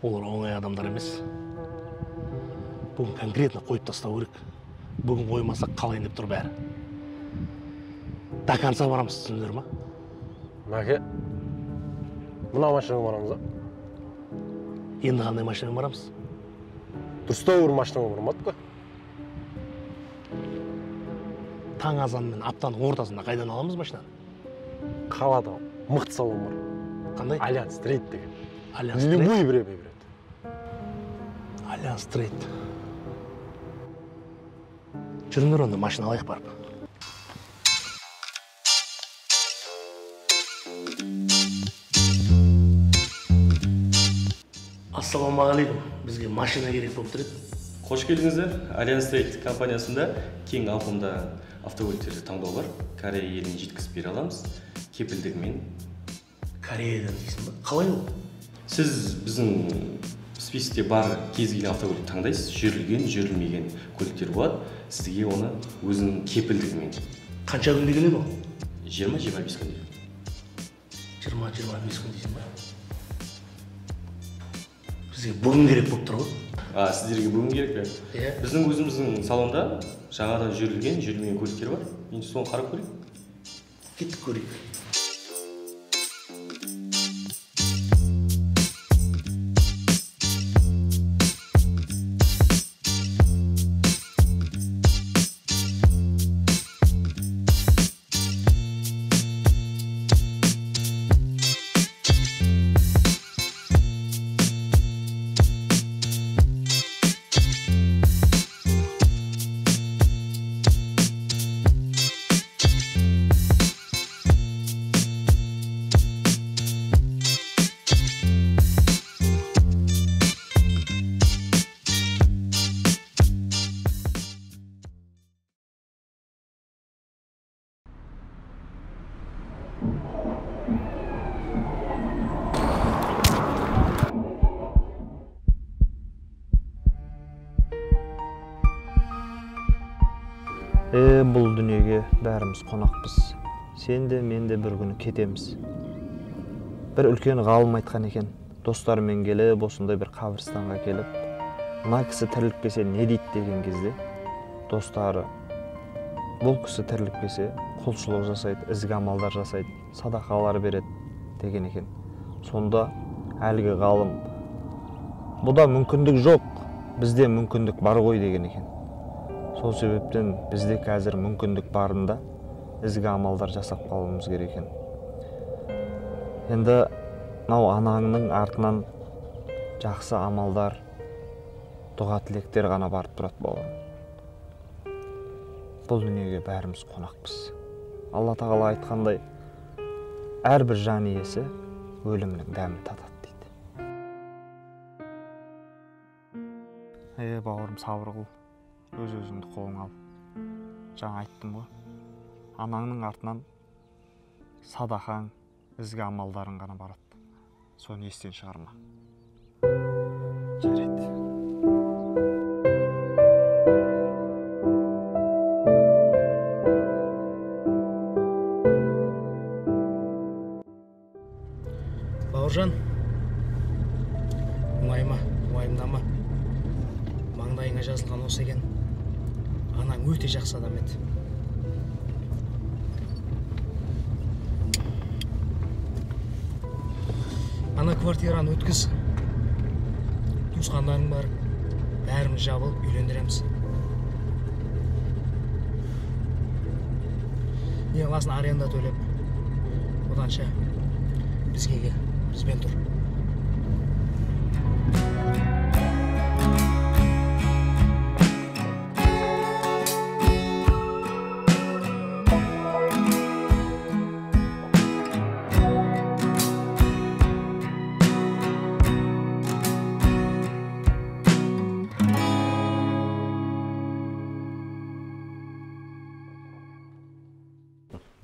Олар оңай адамдар емес. Бүгін конкретно қойып тастау керек. Бүгін қоймасақ қалайын деп тұр бәрі. До конца барамыз, түсіндіңдер ма? Мәке, мына машинамен барамыз а? Енді қандай машинамен барамыз? Дұрыстау бір машинамен бармадық па? Таң азанымен аптаның ортасында қайдан аламыз машинаны? Қалада мықты салон бар. Қандай? Альянс Трейд деген. Альянс Трейд? Любой время береді. Альянс Трейд. Жүріңдер онда, машина алайық барып. Ассалаумағалейкум. Бізге машина керек болып тұр еді. Қош келдіңіздер. Альянс Трейд компаниясында кең ауқымда автокөліктерді таңдау бар. Корея еліне жеткізіп бере аламыз. Кепілдігімен. Кореядан дейсің ба? Қалай ол? Сіз біздің списокте бар кез келген автокөлікті таңдайсыз. Жүрілген, жүрілмеген көліктер болады. Сізге оны өзінің кепілдігімен. Қанша күнде келеді ол? 20-25 күнде. 20-25 күн дейсің ба? Бізге бүгін керек болып тұр ғой. А, сіздерге бүгін керек пе? Иә. Біздің өзіміздің салонда жаңадан жүрілген, жүрілмеген көліктер бар. Енді соны қарап көрейік. Кеттік көрейік. Бұл дүниеге бәріміз қонақпыз. Сен де, мен де бір күні кетеміз. Бір үлкен ғалым айтқан екен, достарымен келіп, осындай бір қабірстанға келіп, мына кісі тіріліп келсе не дейді деген кезде, достары, бұл кісі тіріліп келсе, құлшылық жасайды, ізгі амалдар жасайды, садақалар береді деген екен. Сонда әлгі ғалым, бұда мүмкіндік жоқ, бізде мүмкіндік бар ғой деген екен. Сол себептен бізде қазір мүмкіндік барында ізгі амалдар жасап қалуымыз керек екен. Енді мынау анаңның артынан жақсы амалдар, дұға тілектер ғана барып тұрады бауырым. Бұл дүниеге бәріміз қонақпыз. Алла тағала айтқандай, әрбір жан иесі өлімнің дәмін татады дейді. Бауырым, сабыр қыл. Өз-өзіңді қолыңа ал. Жаңа айттым ғой. Анаңның артынан садақаң, ізгі амалдарың ғана барады. Соны естен шығарма. Жарайды. Бауыржан, мұңайма, уайымдама. Маңдайыңа жазылған осы екен. Анаң өте жақсы адам еді. Ана квартираны өткіз. Туысқандарың бар. Бәріміз жабылып үйлендіреміз. Не қыласың, аренда төлеп. Оданша бізге кел, бізбен тұр.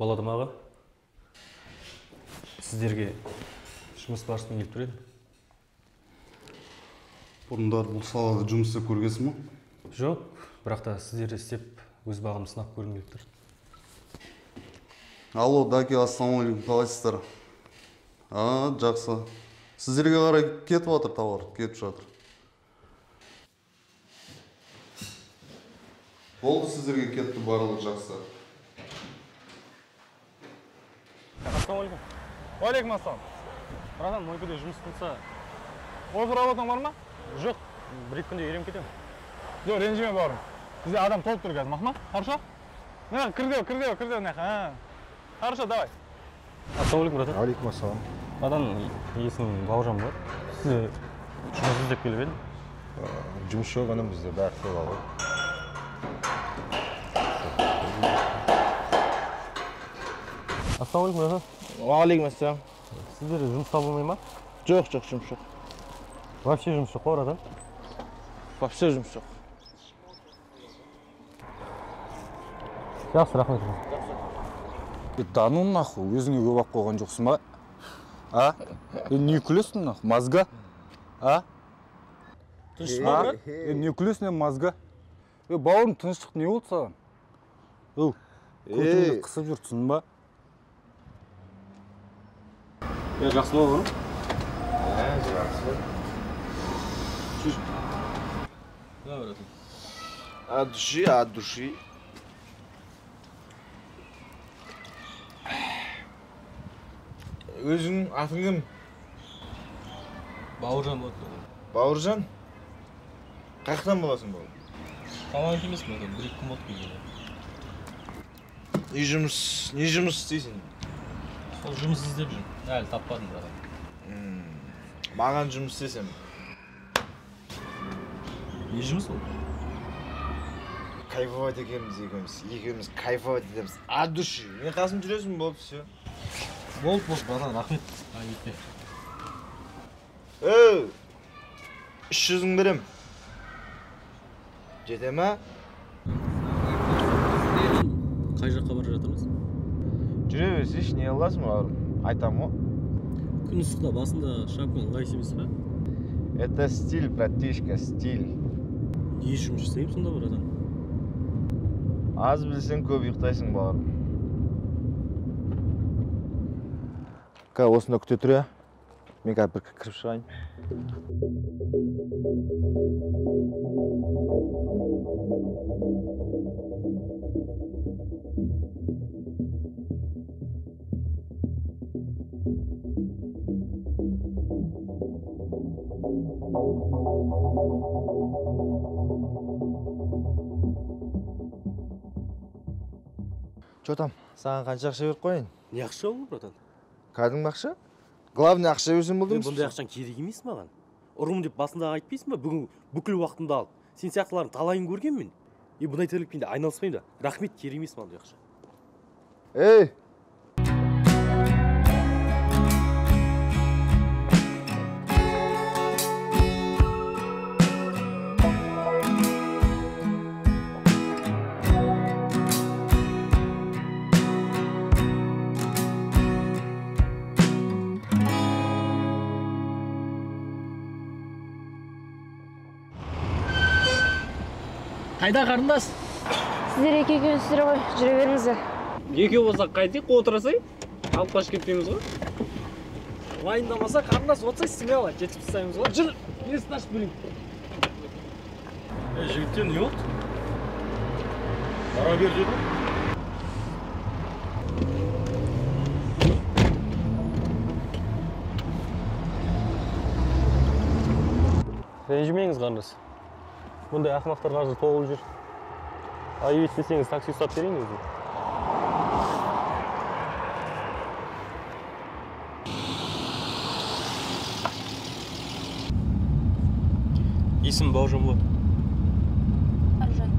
Болады ма, аға? Сіздерге жұмыс барысымен келіп тұр едім. Бұрындары бұл салада жұмыс істеп көргенсің бе? Жоқ, бірақ та сіздерде істеп өз бағымды сынап көргім келіп тұр. Алло, Даки, ассалаумағалейкум, қалайсыздар? Жақсы. Сіздерге қарай кетіп жатыр товар, кетіп жатыр. Болды, сіздерге кетті, барлығы жақсы. Ассалаумағалейкум. Уағалейкум ассалам. Братан, мойкада жұмыс болса... Осы работаң бар ма? Жоқ, бір-екі күнде үйреніп кетемін. Жоқ, ренжіме бауырым. Бізде адам толып тұр қазір, мақма? Хорошо? Мына кірдеу, кірдеу, кірдеу мына. Хорошо, давай. Ассалаумағалейкум, братан. Алейкум ассалам. Братан, есімім Бауыржан болады. Сізде жұмыс іздеп келіп едім. Жұмыс жоқ інім, бізде бәрі тола ғой. Ассалаумағалейкум, братан. Уағалейкум ассалам. Сіздерде жұмыс табылмай ма? Жоқ, жоқ, жұмыс жоқ. Вообще жұмыс жоқ қой, братан? Вообще жұмыс жоқ. Жақсы, рахмет. Да ну нахуй, өзіңе көп алып қойған жоқсың ба? А? Не күлесің нахуй, мозга? А? Тыныштық па, брат? Не күлесің, мозга? Бауырым, тыныштық не болды саған? Көтіңді қысып жүр, түсіндің ба? Жақсы ма, бауырым? Жақсы. Жүр. Да, братан. От души, от души. Өзің атың кім? Бауыржан болады. Бауыржан? Қаяқтан боласың, бауырым? Қаланікі емес, братан, бір-екі күн болды келгелі. Не жұмыс, не жұмыс істейсің? Сол жұмыс іздеп жүрмін. Әлі таппадым, братан. Маған жұмыс істесем. Не жұмыс ол? Кайфовать екенбіз екеуміз. Екеуміз кайфовать етеміз. От души. Мен қасым жүресің, болды, все. Болды, болды, братан, рахмет. Ай, кетпе. Өй, 300 мың берем. Жете ма? Қай жаққа бара жатырмыз? Жүре берсейші, не аласың, бауырым? Айтам ғой. Күн ыстықта басында шапка ыңғайсыз емес па? Это стиль, братишка, стиль. Не жұмыс жасаймын сонда, братан? Аз білсең, көп ұйықтайсың, бауырым. Қазір осында күте тұр, я. Мен қазір бір кіріп шығайын. Чё там, саған қанша ақша беріп қояйын? Не ақша ол, братан? Кәдімгі ақша? Главный ақша берсең болды емес пе? Бұндай ақшаң керек емес маған. Ұрым деп басында айтпайсың ба? Бүгін бүкіл уақытымды алып. Сен сияқтылардың талайын көргенмін. Бұндай тірлікпен де айналыспаймын да. Рахмет, керек емес маған бұндай ақша. Ей! Қайда, қарындас? Сіздер екі екеусіздер ғой, жүре беріңіздер. Екеу болсақ қайтейік, отырасай, алып қашып кетпейміз ғой. Уайымдамаса, қарындас, отырсай, смело, жетіп тастаймыз ғой. Жүр, есікті ашып берейін. Жігіттер, не болды? Бара бер деді. Ренжімеңіз, қарындас. Бұндай ақымақтар қазір толып жүр. Айып етпесеңіз, такси ұстап берейін өзім. Есімім Бауыржан болады. Аружан.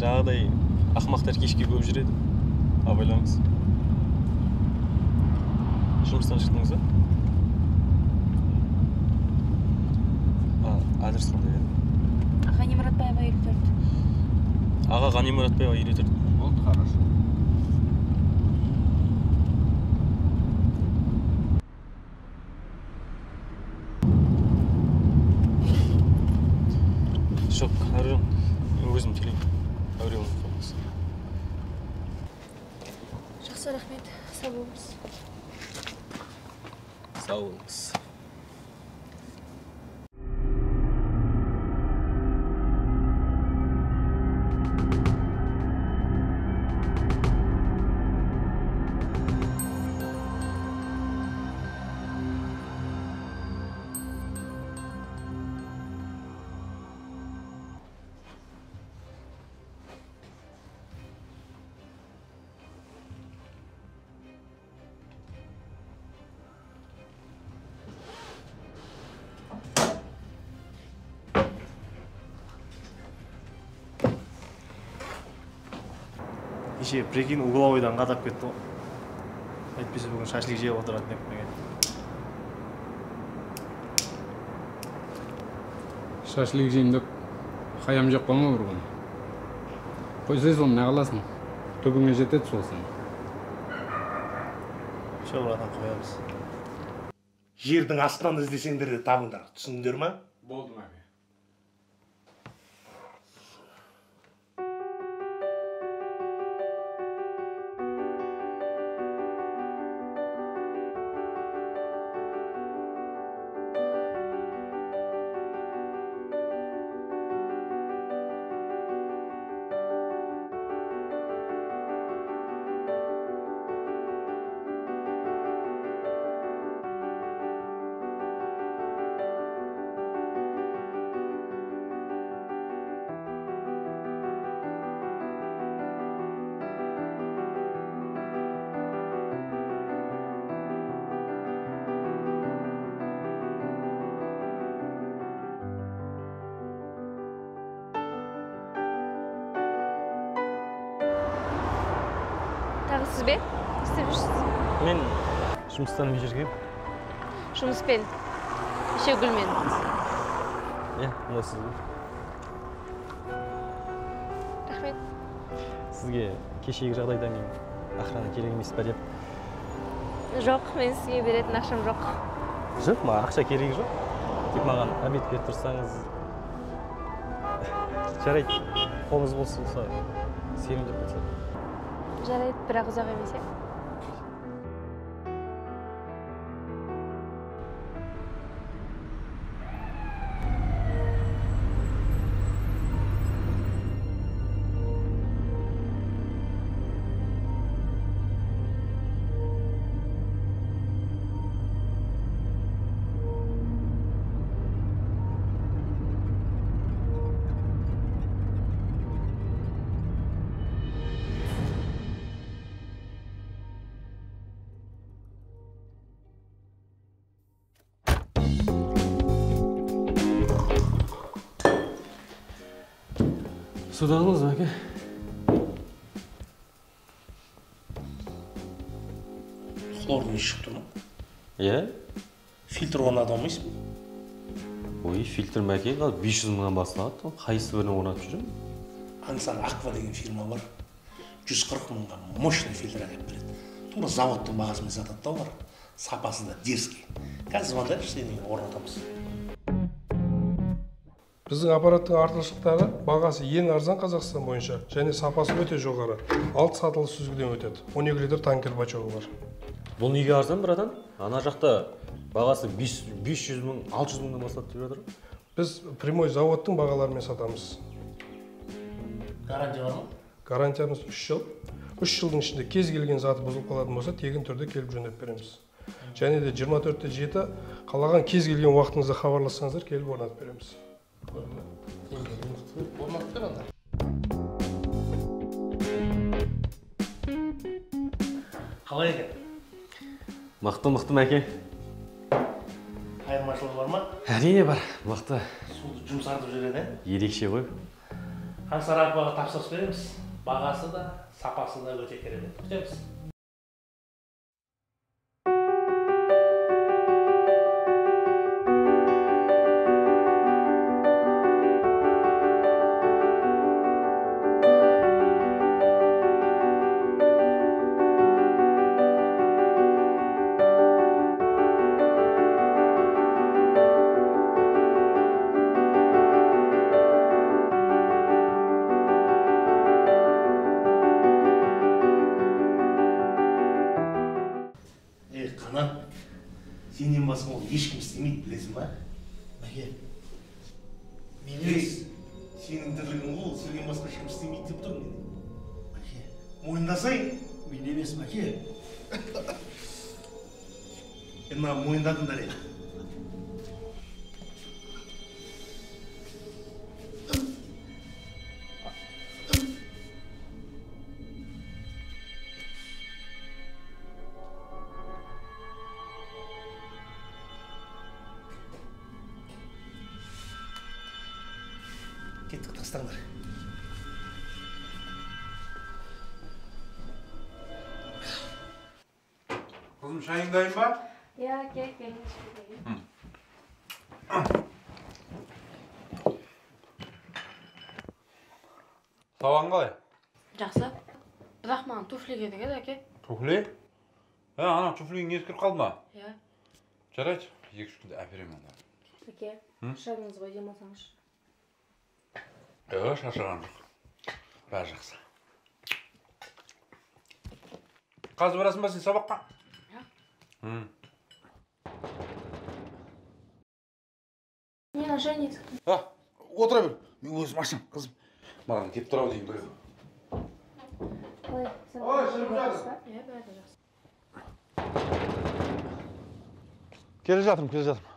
Жаңағыдай ақымақтар кешке көп жүреді. Абайлаңыз. Жұмыстан шықтыңыз ба? Адрес қандай еді? Ғани Мұратбаева 54. Аға, Ғани Мұратбаева 54. Болды, хорошо. Жоқ, Аружан, мен өзім төлеймін. Әуре болмаңыз. Жақсы, рахмет. Сау болыңыз. Сау болыңыз. Кеше, прикинь, угловойдан қадап кетті ғой. Әйтпесе бүгін шашлик жеп отыратын едік деген. Шашлик жеймін деп хаям жеп қалма бір күні. Қойсай соны, не қыласың? Түбіңе жетеді сол сен. Все, братан, қоямыз. Жердің астынан іздесеңдер де табыңдар, түсіндіңдер ма? Болды, мәке. Тағы сіз бе? Не істеп жүрсіз? Мен жұмыстан жүргем. Жұмыспен, еще гүлмен. Иә, мына сізге. Рахмет. Сізге кешегі жағдайдан кейін охрана керек емес па деп? Жоқ, мен сізге беретін ақшам жоқ. Жоқ, маған ақша керегі жоқ. Тек маған обед беріп тұрсаңыз. Жарайды, қолыңыз бос болса, серуендеп кетсек. Жарайды, бірақ ұзақ емес, иә? Суды алыңыз, мәке. Хлордың иісі шығып тұр ма? Иә. Фильтр орната алмайсың ба? Ой, фильтр мәке, 500 мыңнан басталады. Қайсы бірін орнатып жүрмін? Аңсар Аква деген фирма бар. 140 мыңға мощный фильтр әкеліп береді. Тура заводтың бағасымен сатады да олар. Сапасы да дерзкий. Қазір звондайықшы, сені орнатамыз. Біздің аппараттың артықшылықтары бағасы ең арзан Қазақстан бойынша және сапасы өте жоғары. 6 сатылы сүзгіден өтеді. 12 литр танкер бачогы бар. Бұл неге арзан, братан? Ана жақта бағасы 500 мың, 600 мыңнан басталады деп жатыр. Біз прямой заводтың бағаларымен сатамыз. Гарантия бар ма? Гарантиямыз 3 жыл. 3 жылдың ішінде кез келген заты бұзылып қалатын болса, тегін түрде келіп жөндеп береміз. Және де 24/7 қалаған кез келген уақытыңызда хабарлассаңыздар, келіп орнатып береміз. Қалай екен? Мықты, мықты, мәке. Айырмашылығы бар ма? Әрине бар, мықты. Суды жұмсартып жүреді, Ерекше ғой. Аңсар Акваға тапсырыс береміз. Бағасы да, сапасы да өте керемет. Күтеміз. Қанат, сенен басқа ол ешкім істемейді, білесің ба? Мәке, мен емес. Сенің тірлігің ғой, сенен басқа ешкім істемейді деп тұрмын мен. Мәке, мойындасай. Мен емес, Мәке. Мына мойындадыңдар еді. Кеттік, тастаңдар. Қызым, шайың дайын ба? Иә, кел, кел. Сабағың қалай? Жақсы. Бірақ маған туфли керек еді, әке. Туфли? Ана туфлиң ескіріп қалды ма? Иә. Жарайды, 2-3 күнде әперемін онда. Әке, шаршадыңыз ғой, демалсаңызшы. Шаршаған жоқ. Бәрі жақсы. Қазір барасың ба сен сабаққа? Иә. Не, ашайын есікті. Отыра бер. Мен өзім ашам, қызым. Маған келіп тұр ау деймін біреу. Ой, шіріп жатыр. Иә, бәрі жақсы. Келе жатырмын, келе жатырмын.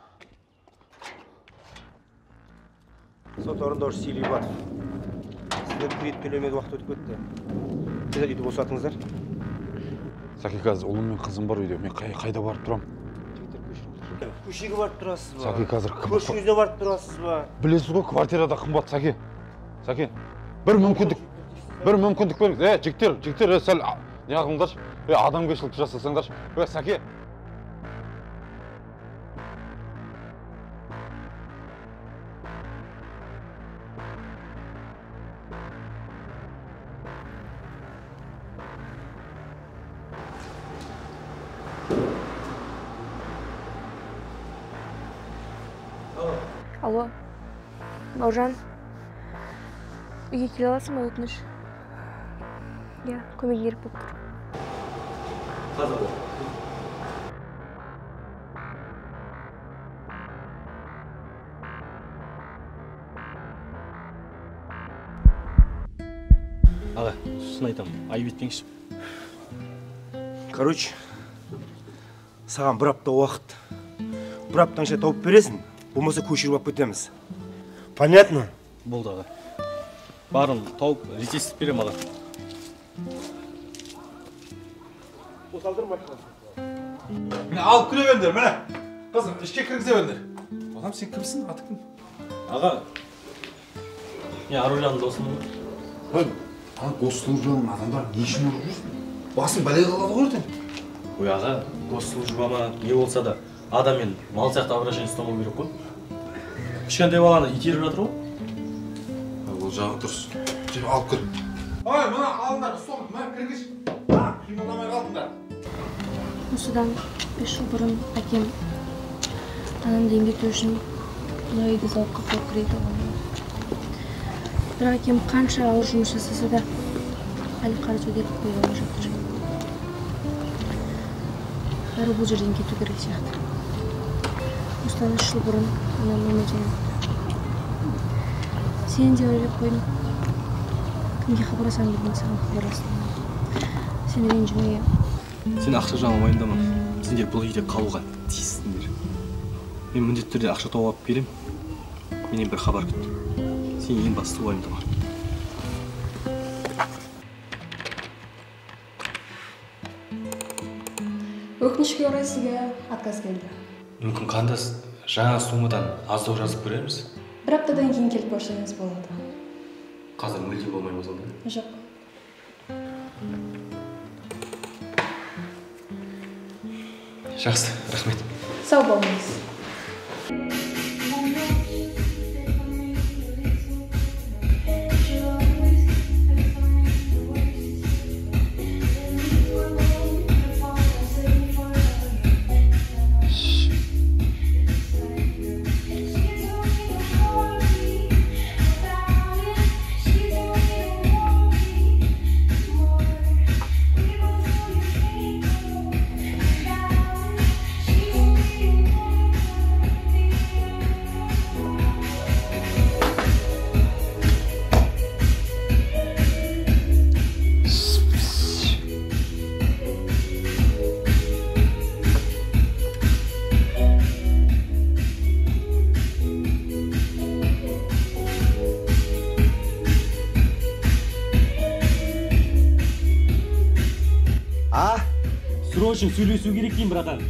Сот орындаушы Сейлибатов. Сіздер кредит төлемеген уақыт өтіп кетті. Тез үйді босатыңыздар. Сәке, қазір ұлым мен қызым бар үйде. Мен қайда барып тұрамын? Көшеге барып тұрасыз ба? Сәке, қазір көршіңізде барып тұрасыз ба? Білесіз ғой, квартирада қымбат, Сәке. Сәке, бір мүмкіндік беріңіз. Жігіттер, жігіттер, сәл не қылыңдаршы. Адамгершілік жасасаңдаршы. Сәке. Алло, Бауыржан, үйге келе аласың ба, өтініш? Иә, көмегің керек болып тұр. Қазір бол. Аға, шын айтамын, айып етпеңізші. Короче, саған бір апта уақыт. Бір аптаның ішінде тауып бересің. Болмаса көшіріп алып кетеміз. Понятно? Болды, аға. Барын тауып реттестіріп беремін, аға. Міне, алып кіре беріңдер, міне. Қызым, ішке кіргізе беріңдер. Балам, сен кімсің? Аты кім? Аға, мен Аружанның досымын. Ой, ана госслужбаның адамдары не үшін ұрып жүрсің? Басың бәлеге қалады ғой ертең. Ой, аға, госслужба ма, не болса да, адаммен мал сияқты обращение ұстамау керек қой. Кішкентай баланы итеріп жатыр ғой. Ол жағы дұрыс. Жүр, алып кір. Ой, мына алыңдар, стол, мына кіргіз. Қимылдамай қалдыңдар. Осыдан 5 жыл бұрын әкем анамды емдету үшін мына үйді залогқа қойып кредит алған. Бірақ әкем қанша ауыр жұмыс жасаса да әлі қарыз өтеп қоя алмай жатыр. Бәрі бұл жерден кету керек сияқты. Осыдан 3 жыл бұрын анам өмірден өтті. Сені де ойлап қойдым. Кімге хабарласамын дедім, саған хабарластым. Сен ренжіме. Сен ақша жағын уайымдама. Сендер бұл үйде қалуға тиіссіңдер. Мен міндетті түрде ақша тауып алып беремін. Менен бір хабар күт. Сен ең басты уайымдама. Өкінішке орай сізге отказ келді. Мүмкін қандас жаңа суммадан аздау жазып көреміз? Бір аптадан кейін келіп көрсеңіз болады. Қазір мүлде болмаймыз онда? Жоқ. Жақсы, рахмет. Сау болыңыз. Срочно сөйлесу керек деймін, братан.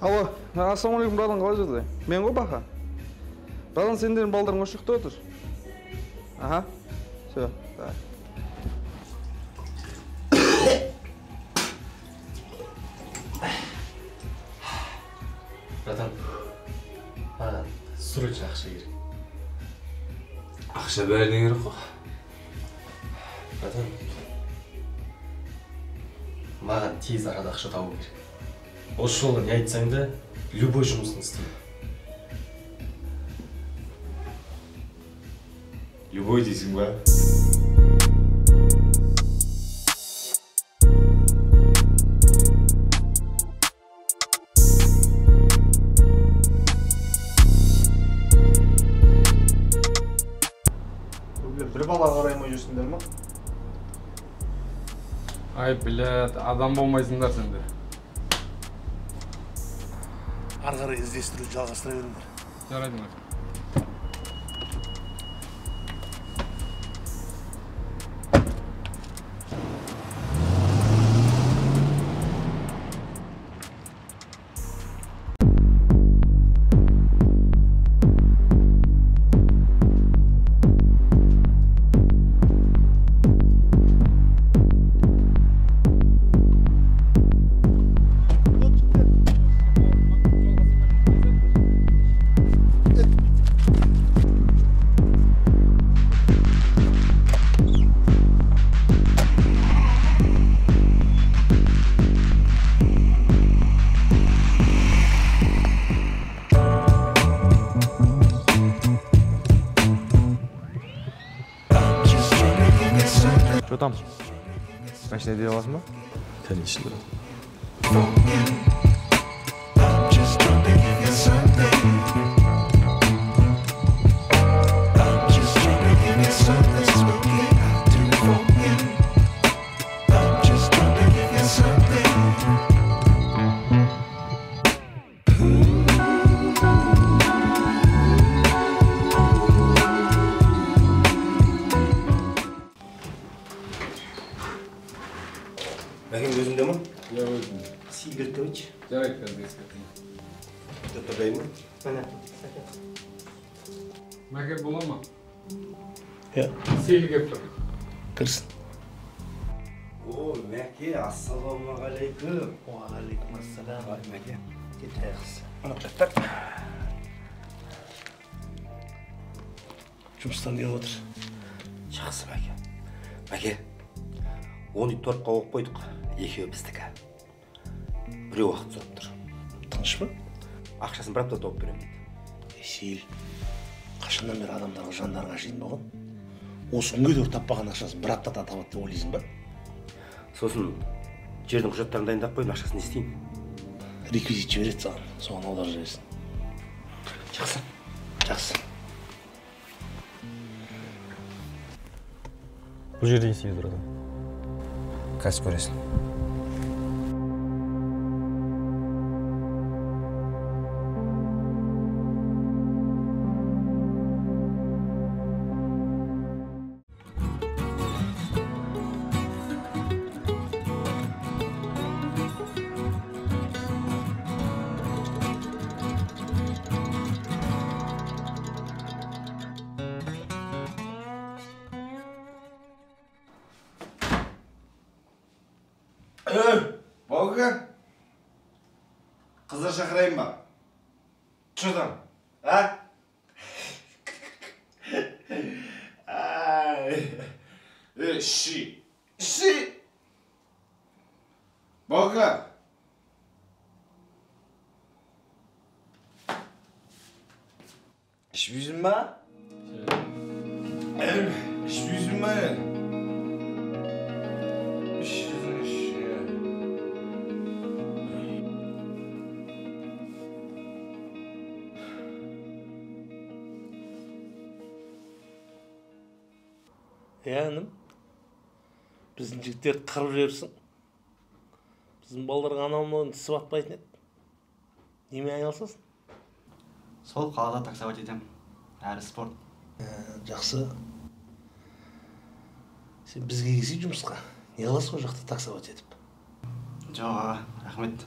Алло, ассалаумағалейкум, братан, қалай жағдай? Мен ғой Баха. Братан, сендердің балдарың осы жақта отыр. Аха, все, давай. Братан, маған срочно ақша керек. Ақша бәріне керек қой. Братан, маған тез арада ақша табу керек. Осы жолы не айтсаң да, любой жұмысын істеймін. Любой дейсің ба? Бір бала қарай алмай жүрсіңдер ма? Ай, блядь, адам болмайсыңдар сендер. Ары қарай іздестіруді жалғастыра беріңдер. Жарайды, Мәке. Что там? Машина дей аласың ба? Конечно. Мәкең өзіңде ма? Иә, өзімде. Сигарет қойшы. Жарайды, қазір ескертемін. Құжаттар ма? Міне. Мәке, бола ма? Иә. Сейіл келіп тұр. Кірсін. О, Мәке, ассалаумағалейкум. Уағалейкум ассалам. Ай, Мәке. Кетерсіз. Мына құжаттар. Жұмыстан келіп отыр. Жақсы, Мәке. Мәке, оны тортқа қойып қойдық. Екеуі біздікі. Біреу уақыт сұрап тұр. Тыныш па? Ақшасын бір апта тауып беремін дейді. Сейіл, қашаннан бері адамдарға жандарың ашиды ма оған? Осы күнге дейін таппаған ақшасын бір аптада табады деп ойлайсың ба? Сосын жердің құжаттарын дайындап қойдым, ақшасын не істеймін? Реквизит жібереді саған, соған аударып жібересің. Жақсы. Жақсы. Бұл жерде не істейміз, братан? Қазір көресің. Баука, қыздар шақырайын ба? Че там, а? Ши, ши! Баука! Ішпейсің ба? Ішпейсің ба? Иә, інім, біздің жігіттерді қырып жіберіпсің. Біздің балдарға анау-мынауын тісіп атпайтын еді. Немен айналысасың? Сол қалада таксовать етемін. Әрі спорт. Жақсы. Сен бізге келсең жұмысқа. Не қыласың ол жақта таксовать етіп? Жоқ, аға, рахмет.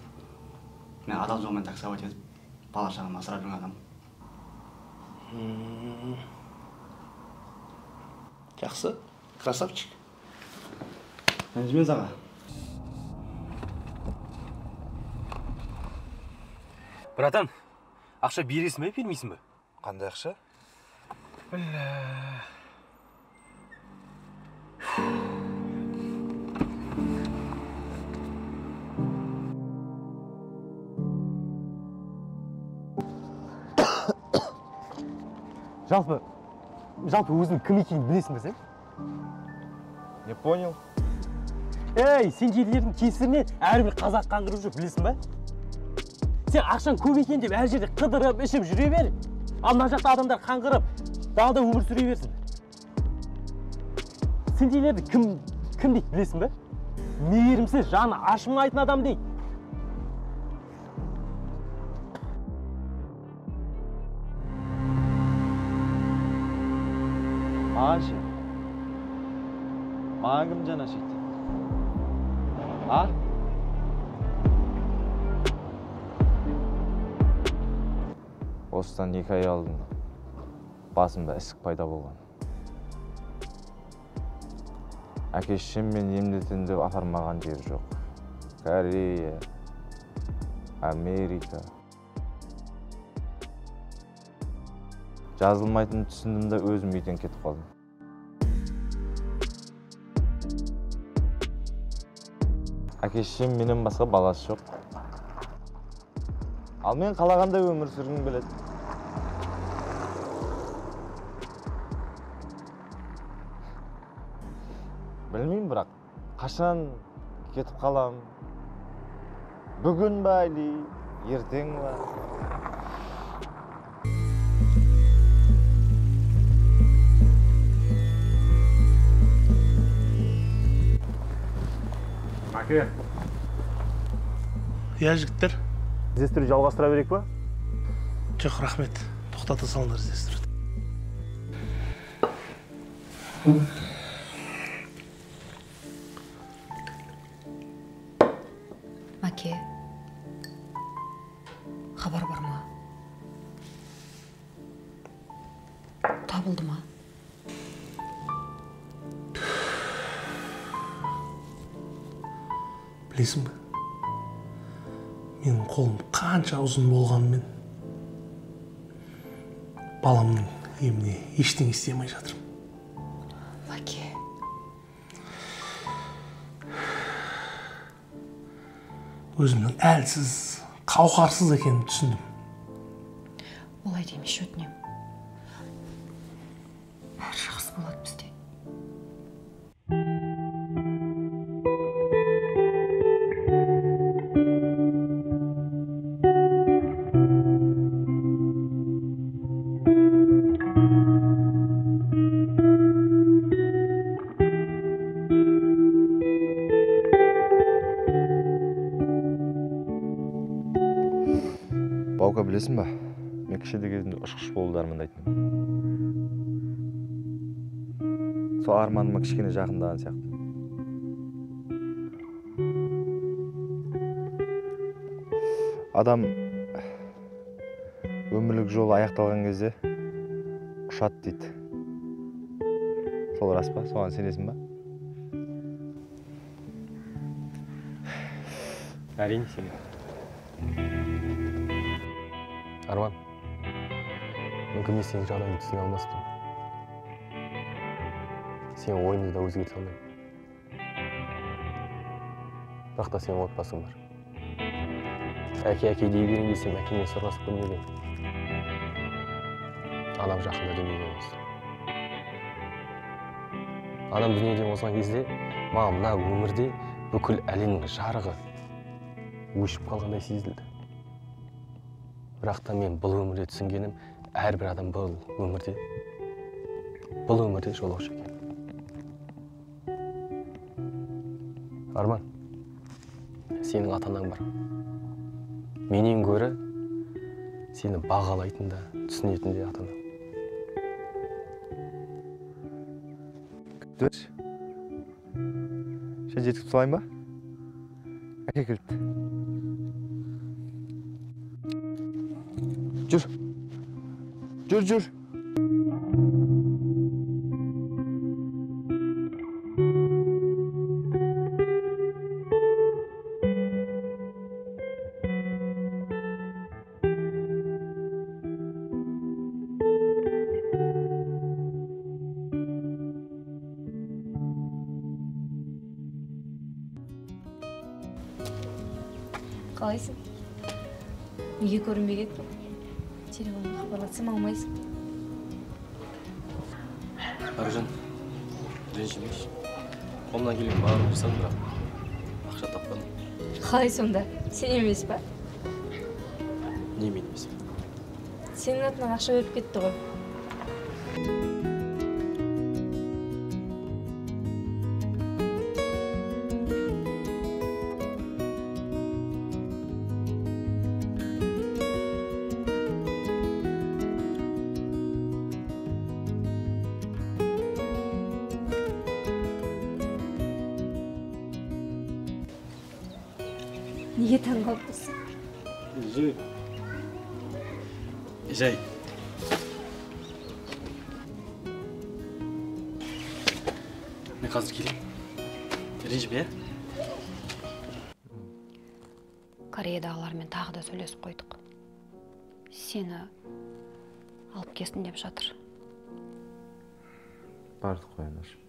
Мен адал жолмен таксовать етіп, бала шағамды асырап жүрген адаммын. Жақсы, красавчик. Ренжімеңіз, аға. Братан, ақша бересің бе, бермейсің бе? Қандай ақша? Бля. Жалпы өзің кім екенін білесің бе сен? Не понял. Ей, сен жерлердің кесірінен әрбір қазақ қаңғырып жүр, білесің бе? Сен ақшаң көп екен деп әр жерде қыдырып, ішіп жүре бер. Ал мына жақта адамдар қаңғырып, далада өмір сүре берсін. Сендейлерді кім дейді білесің бе? Мейірімсіз, жаны ашымайтын адам дейді. Маған ше? Маған кім жан ашиды? А? Осыдан 2 ай алдын басымда ісік пайда болған. Әке шешем мен емдетем деп апармаған жер жоқ. Корея, Америка. Жазылмайтынын түсіндім де өзім үйден кетіп қалдым. Әке шешем менен басқа баласы жоқ. Ал мен қалағандай өмір сүргім келеді. Білмеймін, бірақ қашан кетіп қалам? Бүгін ба или ертең ба? Мәке. Иә, жігіттер. Іздестіру жалғастыра берейік па? Жоқ, рахмет. Тоқтата салыңдар іздестіруді. Мәке, хабар бар ма? Табылды ма? Білесің бе? Менің қолым қанша ұзын болғанымен баламның еміне ештеңе істей алмай жатырмын. Мәке. Өзімнің әлсіз, қауқарсыз екенімді түсіндім. Олай демеші, өтінемін. Бәрі жақсы болады бізде. Баука, білесің ба? Мен кішкентай кезімде ұшқыш болуды армандайтынмын. Сол арманыма кішкене жақындаған сияқты. Адам өмірлік жолы аяқталған кезде ұшады дейді. Сол рас па? Соған сенесің ба? Әрине сенемін. Арман, мүмкін мен сенің жағдайыңды түсіне алмаспын. Сенің ойыңды да өзгерте алмаймын. Бірақ та сенің отбасың бар. Әке, әке дей берейін десем, әкеммен сырласып көрмеген. Анам жақында дүниеден озды. Анам дүниеден озған кезде маған мына өмірде бүкіл әлемнің жарығы өшіп қалғандай сезілді. Бірақ та мен бұл өмірде түсінгенім, әрбір адам бұл өмірде жолаушы екен. Арман, сенің ата-анаң бар. Менен гөрі Сені бағалайтын да, түсінетін де ата-ана. Күтіп. Сен жеткізіп салайын ба? Әке келді. Жүр. Жүр, жүр. Қалайсың? Неге көрінбей кеттің? Телефонға хабарлатсам алмайсың. Аружан, ренжімеші. Қолымнан келген барлығын жасадым, бірақ ақша таппадым. Қалай сонда? Сен емес па? Не мен емес? Сенің атынан ақша беріп кетті ғой. Неге таңғалып тұрсың? Жай. Мен қазір келейін. Ренжіме, ә? Кореядағылармен тағы да сөйлесіп қойдық. Сені алып келсін деп жатыр. Бардық қой, анашым.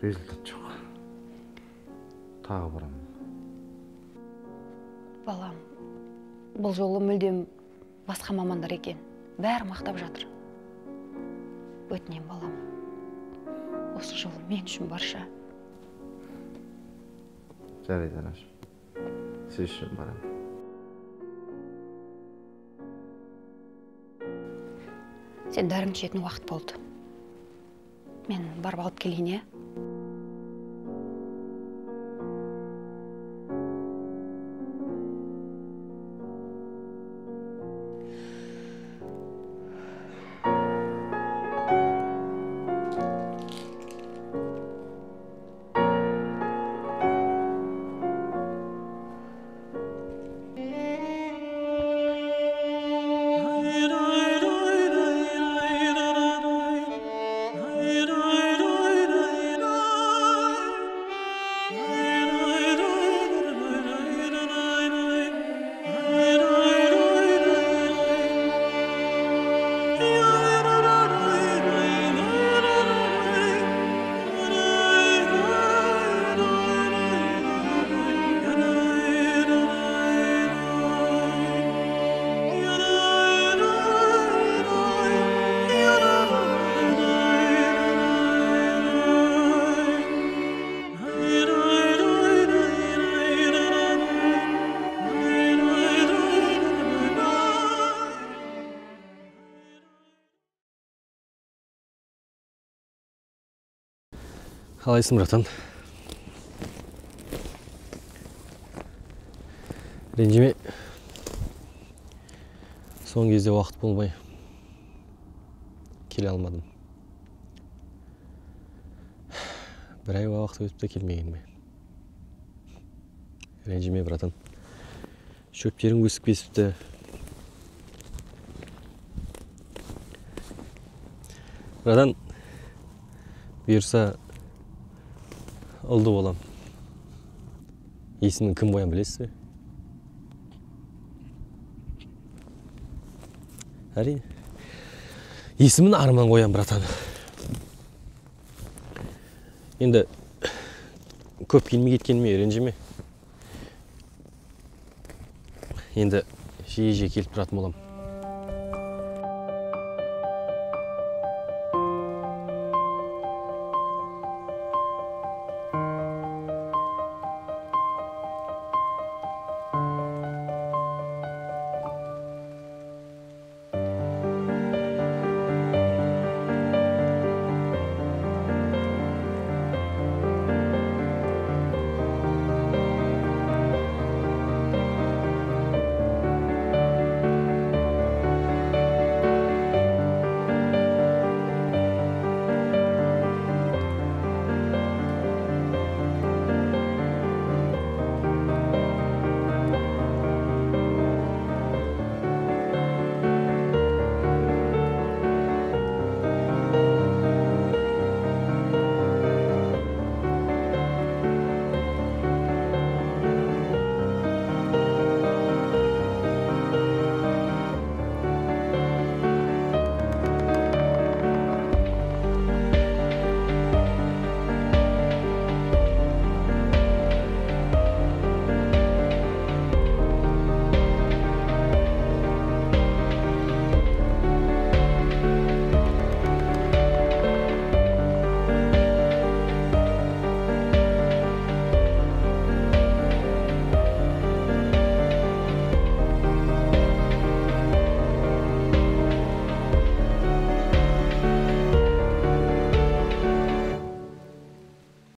Результат жоқ. Тағы барамын. Балам, бұл жолы мүлдем басқа мамандар екен. Бәрі мақтап жатыр. Өтінем, балам. Осы жолы мен үшін барша. Жарайды, анашым. Сіз үшін барамын. Сен дәріңді ішетін уақыт болды. Мен барып алып келейін, е? Қалайсың, братан? Ренжіме. Соңғы кезде уақыт болмай келе алмадым. Бір ай уақыт өтіп те келмегеніме. Ренжіме, братан. Шөптерің өсіп кесіпті. Братан, бұйырса ұлды болам. Есімін кім қоям білесіз бе? Әрине. Есімін Арман қоям, братан. Енді көп келмей кеткеніме ренжіме. Енді жиі-жиі келіп тұратын болам.